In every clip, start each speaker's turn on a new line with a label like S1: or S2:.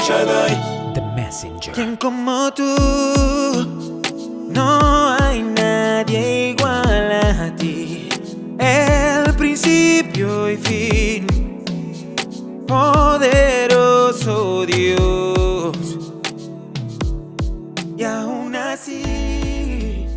S1: Shaddai.
S2: The Messenger.
S1: Quien como tú, no hay nadie igual a ti. El principio y fin, poderoso Dios. Y aún así,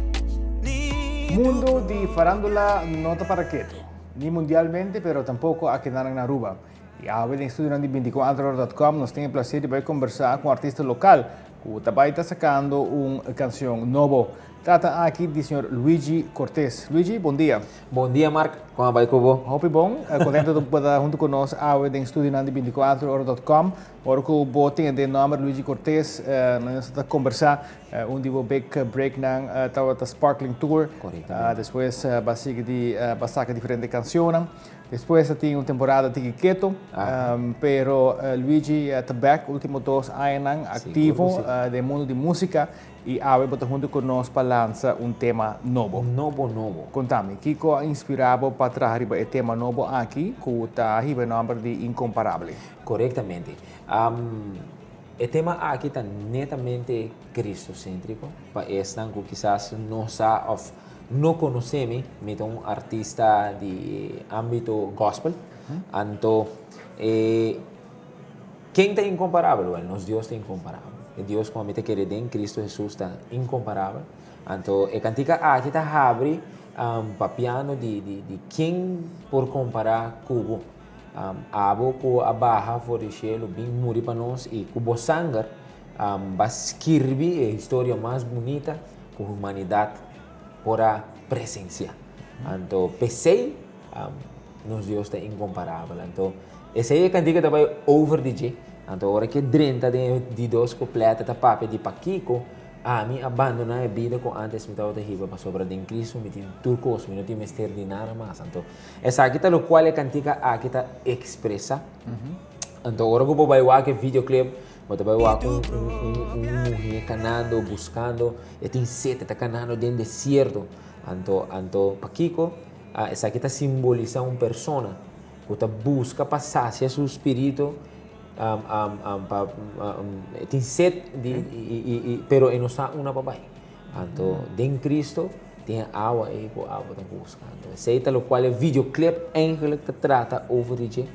S1: ni tu
S3: Mundo di farándula no ta para keto, ni mundialmente, pero tampoco aki na Aruba. Y awe den studio di 24ora.com nos tin e placer di bay combersa cu un artista local cu tambe ta sacando un cancion nobo. Trata aki di señor Luigi Cortez. Luigi, bon dia.
S4: Bon dia, Mark. Con ta bay cu bo?
S3: Hopi bon, contento di por ta hunto cu nos awe den studio di 24ora.com. Ora cu bo tende e nomber Luigi Cortez, nos ta combersa un di big break nan tabata Sparkling Tour. Despues b'a sigui di b'a saca diferente cancion. Despues tin un temporada tiki keto, pero Luigi ta back ultimo 2 aña activo den mundo di musica y awe bo ta hunto cu nos pa lansa un tema nobo.
S4: Nobo, nobo.
S3: Conta mi, kico a inspira bo pa traha e tema nobo aki, cu ta e nomber di Incomparable?
S4: Corectamente. E tema aki ta netamente cristocentrico. Pa esnan cu kisas no sa of no conoce mi, mi ta un artista di ambito gospel. Anto, ken ta incomparabel? Well, nos Dios ta incomparabel. E Dios cu ami ta kere den Cristo Jesus ta incomparabel. Anto, e cantica aki ta habri papiando di ken por compara cu bo. Abo cu a baha for di cielo bin muri pa nos y cu bo sanger b'a skirbi e historia mas bunita cu humanidad por a presencia. Anto, p'esey nos Dios ta incomparabel. Anto, esey e cantica ta bay over di dje. Anto, ora cu drenta den di dos couplet ta papia di pakico ami a abandona e bida cu antes mi tabata hiba, pasobra den Cristo mi tin tur cos, mi no tin mester di nada mas. Anto, esaki ta locual e cantica aki ta expresa. Anto, ora cu bo bay wak e videoclip, bo ta bay wak un muher canando, buscando, e tin sete, ta canando den desierto. Anto pakico? Esaki ta simbolisa un persona cu ta busca pa sacia su spirito, pa tin sed di, pero e no sa unda pa bay. Anto, den Cristo tin awa ey cu abo ta busca. Anto, esey ta locual e videoclip eigenlijk ta trata over di dje.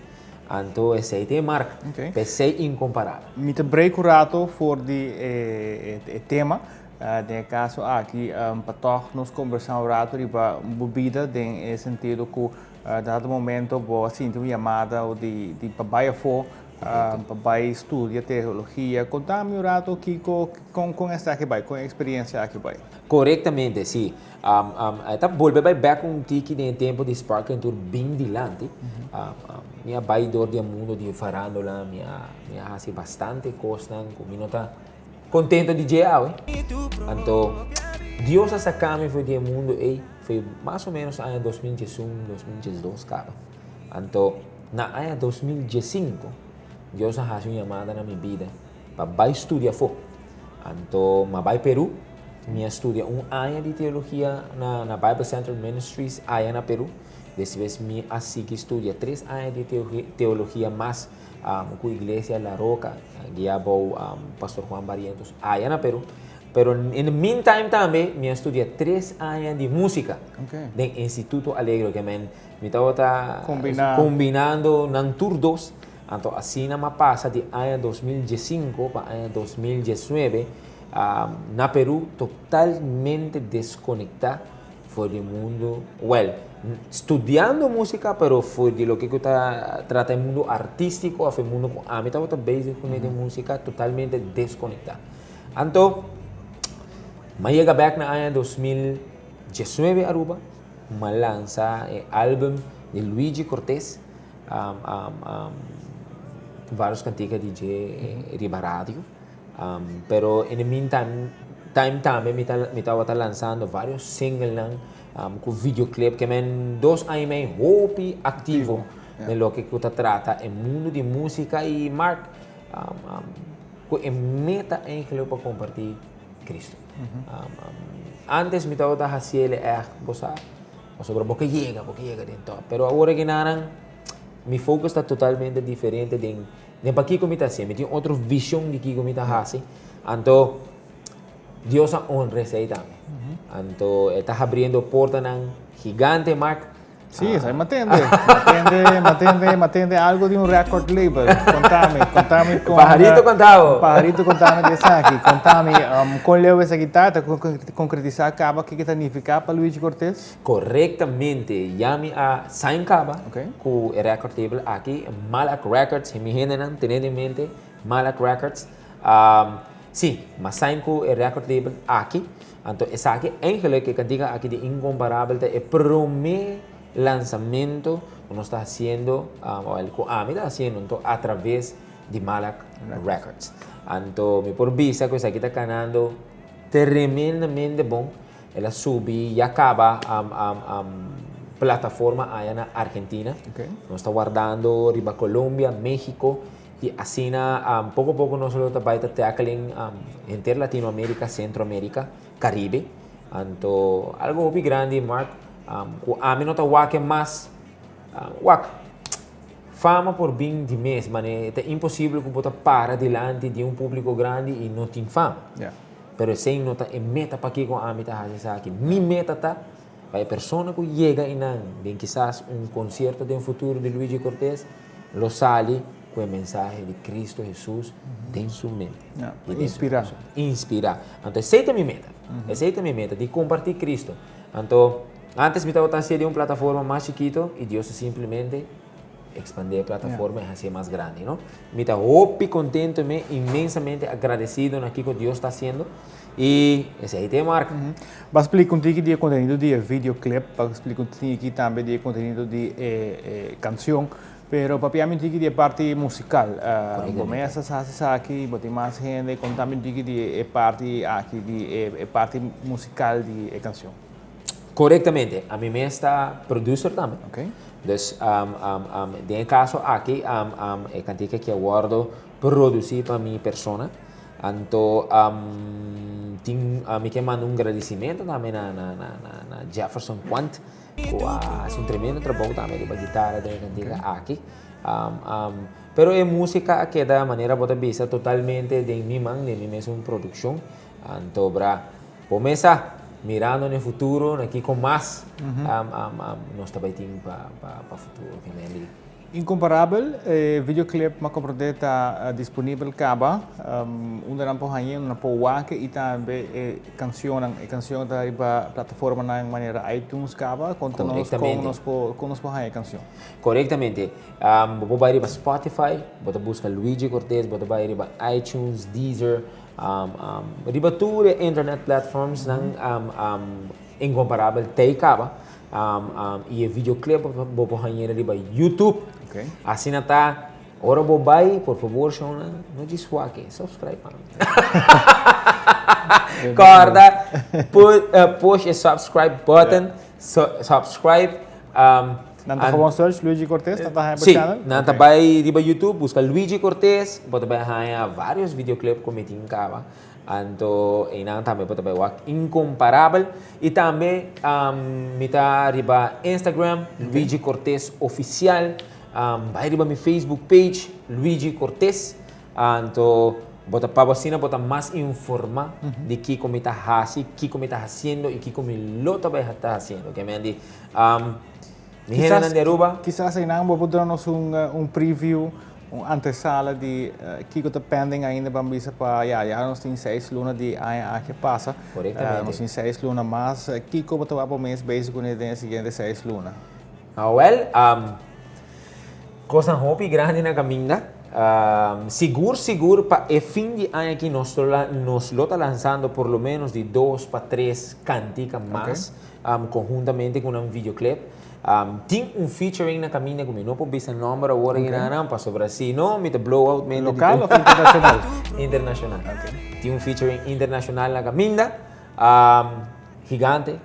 S4: Anto, esey ta e marca. P'esey incomparabel.
S3: Mi ta break un rato for di e tema. Den caso aki, pa toch nos combersa un rato riba bo bida den sentido cu dado momento bo a sinti un yamada di pa bay afo, pa bay studia teologia. Conta mi un rato kico con esaki bay, con experiencia aki bay.
S4: Corectamente, si. Ta bolbe bay back un tiki den tempo di Sparkling Tour bin dilanti. Mi a bay door di mundo di farandola, mi a haci bastante cosnan cu mi no ta contento di dje awe. Anto, Dios a saca mi for di e mundo ey, foi mas o menos aña 2011, 2012 caba. Anto, na aña 2015, Dios a haci un yamada na mi bida pa bay studia afo. Anto, m'a bay Peru, mi a studia un aña di teologia na Bible Center Ministries aya na Peru. Despues mi a sigui studia 3 aña di teologia mas cu Iglesia La Roca, guia bou Pastor Juan Barrientos aya na Peru. Pero in the meantime tambe mi a studia 3 aña di musica den Instituto Alegre, kiermen mi tabata
S3: Combina.
S4: Combinando nan tur dos. Anto asina m'a pasa di aña 2015 pa aña 2019 na Peru, totalmente desconecta for di mundo, well, studiando musica, pero for di loke cu ta trata e mundo artistico of e mundo cu ami tabata bezig cu di musica, totalmente desconecta. Anto, m'a yega back na aña 2019 Aruba, m'a lansa e album di Luigi Cortez, varios cantica di dje riba radio. Pero in the meantime time tambe mi tabata lanzando varios single nan cu videoclip, kiermen 2 aña y mey hopi activo den loke cu ta trata e mundo di musica y Mark, cu e meta eigenlijk pa comparti Cristo. Antes mi tabata haciele echt, bo sa, pasobra bo ke yega den top. Pero awor aki nan mi focus ta totalmente diferente den Den pakiko mi ta hasié, mi tin otro vishon di kiko mi ta hasi. Anto Dios a honra esei tambe. Anto e ta habriendo portanan gigante, Mark.
S3: Sí, esei m'atende. M'atende, m'atende, m'atende algo di un record label. Contami, contami con...
S4: Pajarito contabo.
S3: Pajarito contami di esaki. Contami, con leu esaki ta, ta concretisa caba kiko ta nifica pa Luigi Cortez?
S4: Correctamente, ya mi a sign caba cu e record label aki, Malak Records, mi hendenan tene den mente, Malak Records. Sí, m'a sign cu e record label aki. Anto esaki eigenlijk e cantica aki di Incomparabel ta e prome lansamento cu nos ta haciendo, o cu ami ta haciendo anto a traves di Malak Records. Anto mi por bisa cu esaki ta canando tremendamente bon. El a subi ya caba plataforma aya na Argentina. Nos ta wardando riba Colombia, Mexico. I asina poko poko nos lo ta bai ta tackling henter Latinoamerica, Centroamerica, Caribe. Anto algo hopi grandi Mark ku ami no ta wak e mas wak fama por bin di mes mane ta imposibel ku bo ta para dilanti di un publico grandi i no tin fama. Pero esei no ta e meta pakiko ami ta hasi esaki. Mi meta ta pa e persona ku yega einan den kisas un concierto den futuro di Luigi Cortez lo sali ku e mensahe di Cristo Hesus den su mente.
S3: Ja, pa inspirá.
S4: Inspirá. Anto esei ta mi meta. Esei ta mi meta, di kompartí Cristo. Anto, antes mi tabata hasié den un plataforma mas chikito i Dios a simplemente ekspandé e plataforma i hasié mas grandi, no? Mi ta hopi kontento me, inmensamente agradesido na kiko Dios ta hasiendo. I esei ta e marka.
S3: Bo a splika un tiki di e kontenido di e videoclip, bo a splika un tiki tambe di e kontenido di e kanshon, pero papia mi un tiki di e parti musikal. Bo mes a hasi esaki, bo tin mas hende, konta mi un tiki di e parti aki, di e parti musikal di e kanshon.
S4: Korektamente, ami mes ta producer tambe. Dus den e kaso aki e kantika aki a wòrdu produsí pa mi persona. Anto tin mi ke manda un gradisimentu tambe na na na na Jefferson Quant ku a hasi un tremendo trabou tambe riba gitara den e kantika aki. Pero e musika a keda manera bo ta bisa totalmente den mi man, den mi mesun produkshon. Anto bra bo mes sa mirando na e futuro na kiko mas nos ta bai tin pa pa futuro.
S3: Incomparabel, e videoclip m'a comprende ta disponibel caba, unda nan por hañ'e, unda nan por wak y tambe e cancionnan, e cancion ta riba plataformanan manera iTunes caba, conta nos con nos por, con nos por haña e cancion.
S4: Corectamente, bo por bay riba Spotify, bo ta busca Luigi Cortez, bo ta bay riba iTunes, Deezer, riba tur e internet platforms nan Incomparabel t'ey caba. I e videoclip bo por hañ'é riba YouTube.
S3: Okay.
S4: Asina ta, ora bo bai, por favor, shownan, no djis wak e, subscribe pa mi. Kòrda, push e subscribe button, subscribe.
S3: Nan ta gewoon search Luigi Cortez, nan ta haña bo channel?
S4: Sí, nan ta bai riba YouTube, buska Luigi Cortez, bo ta bai haña varios videoclip ku mi tin kaba. Anto einan tambe bo ta bai wak Incomparabel. I tambe mi ta riba Instagram, Luigi Cortez Oficial. Bai riba mi Facebook page, Luigi Cortez. Anto bo ta pa bo asina bo ta mas informa di kiko mi ta hasi, kiko mi ta hasiendo i kiko mi lo ta bai ta hasiendo. Ke men di mi hendenan di Aruba.
S3: Kisas einan bo por duna nos un preview. Un antesala di kiko ta pending ainda ban bisa pa ya, ya nos tin seis luna di aña aki a pasa.
S4: Korektamente.
S3: Nos tin seis luna mas. Kiko bo ta wak bo mes bezig kuné den e siguiente seis luna?
S4: Awel, kosnan hopi grandi na kaminda. Sigur sigur pa e fin di aña aki nos nos lo ta lansando por lo menos di dos pa tres kantika mas konhuntamente ku nan videoclip. Tin un featuring na caminda cu mi no por bisa nomber awor okay. Nan pasobra si no mi ta blow out mente.
S3: Local of internacional?
S4: Internacional. Okay. Tin un featuring internacional na caminda. Gigante.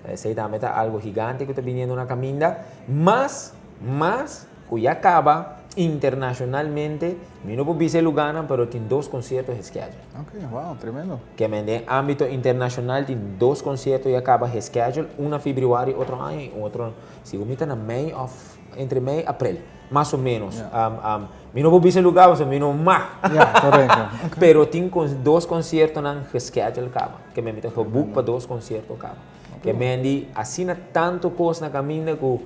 S4: Esey tambe ta algo gigante cu ta biniendo na caminda. Mas, mas cu ya caba internacionalmente, mi no por bisa e lugarnan, pero tin dos concierto geschedule.
S3: Ok, wow, tremendo.
S4: Ke men den ámbito internashonal tin dos konsierto ya kaba geschedule, un na febrüari otro aña i otro, sigur mi ta na mei òf entre mei i aprel, mas o ménos. Mi no por bisa lugar pasobra mi no mag.
S3: Ja, correcto.
S4: Pero tin dos conciertonan geschedule caba. Ke men mi ta geboek pa dos concierto caba. Ke men di asina tanto cos na caminda cu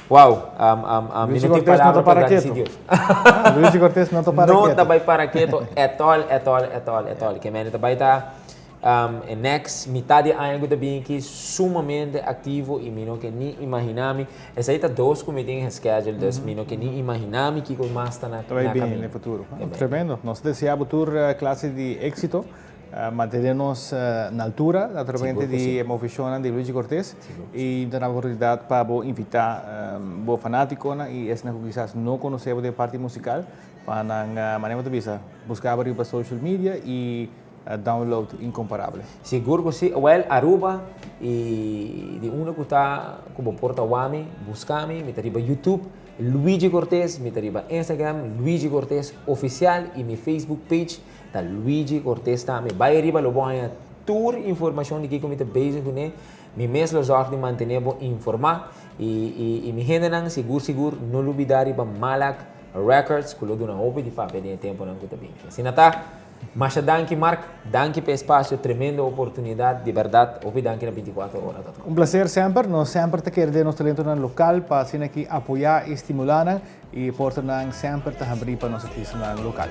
S4: wow, mi
S3: Luigi
S4: no tin
S3: Cortés no
S4: palabra
S3: ta
S4: pa
S3: para
S4: gradici
S3: keto.
S4: Dios.
S3: Luigi Cortés no ta para
S4: No
S3: keto.
S4: ta bay para keto at all, at all, at all, at all. Ke men ta bay ta e next mitad di aña ku ta bin aki sumamente aktivo i mi no ke ni imaginá mi. Esei ta dos ku mi tin geschedule, dus mi no ke ni imaginá mi kiko mas ta na
S3: Ta bai bin
S4: kaminda.
S3: den futuro. Tremendo. Nos ta deseá bo tur klase di éksito. Mantené nos na altura naturalmente di e movishonnan di Luigi Cortes i ta na oportunidat pa bo invitá bo fanátikonan i esnan ku kisas no konosé bo den e parti musikal pa nan manera bo ta bisa buska bo riba social media i download Incomparable.
S4: Sigur ku si. Well, Aruba i di unda ku ta ku bo por ta wak mi, buska mi, mi ta riba YouTube, Luigi Cortes, mi ta riba Instagram, Luigi Cortes Oficial i mi Facebook page ta Luigi Cortes tambe. Bai riba lo bo haña tur informashon di kiko mi ta bezig kuné. Mi mes lo zòrg di mantené bo informá i i mi hendenan sigur sigur no lubidá riba Malak Records ku lo duna hopi di papia den e tempunan ku ta bini. Asina ta. Masha danki Mark, danki pa e espacio, tremendo oportunidad, di berdad hopi danki na 24 ora dot com.
S3: Un placer semper, nos semper ta kere den nos talentonan local pa asina aki apoya y stimula nan y portanan semper ta habri pa nos artistanan local.